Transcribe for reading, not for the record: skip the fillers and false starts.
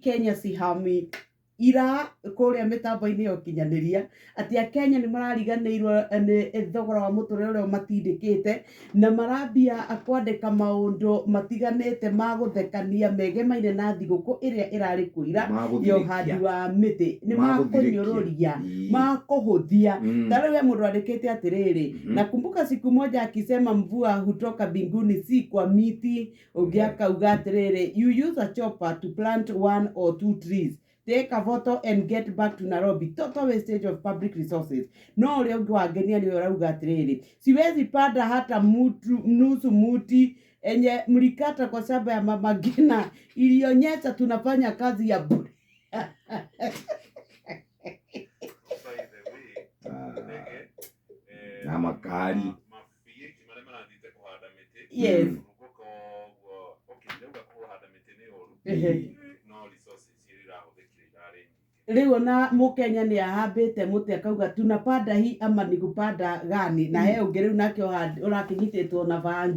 Kenya Sihami ira kũrĩa mĩtambo-inĩ ya ũkinyanĩria atĩ akenya nĩ marariganĩirwo nĩ thogora wa mũtũrĩre ũrĩa ũmatindĩkĩte na marambia kwandĩka maũndũ matiganĩte ma gũthekania megemaine na thigũkũ ĩrĩa ĩrarĩ kũira ya Magũthirĩkia. ũhandi wa mĩtĩ. Nĩ Magũthirĩkia. makũnyũrũria, makũhũthia. Ta rĩu he mũndũ andĩkĩte atĩrĩrĩ, "Nakumbuka siku moja akisema mvua hutoka mbinguni, si kwa miti." Ũngĩ akauga atĩrĩrĩ, "You use a chopper to plant one or two trees, take a photo and get back to Nairobi. Total wastage of public resources." No ũrĩa ũngĩ wangenia nĩ ũrauga atĩrĩrĩ, "Siwezi panda hata mutu, nusu muti enye mlikata kwa shamba ya Mama Ngina. Ilionyesha tunafanya kazi ya bure." By the way, ndege Na makari. Ma PH marĩa marathiĩte kũhanda mĩtĩ. Koguo, okay, ndauga kũhanda mĩtĩ nĩ ũru, no resources iria irahũthĩkire irarĩ nyingĩ. Rĩu ona mũkenya nĩ ahambĩte mũtĩ akauga, "Tunapanda hii ama ni kupanda gani?" Na he ũngĩ rĩu nake ũrakĩnyitĩtwo na bangi.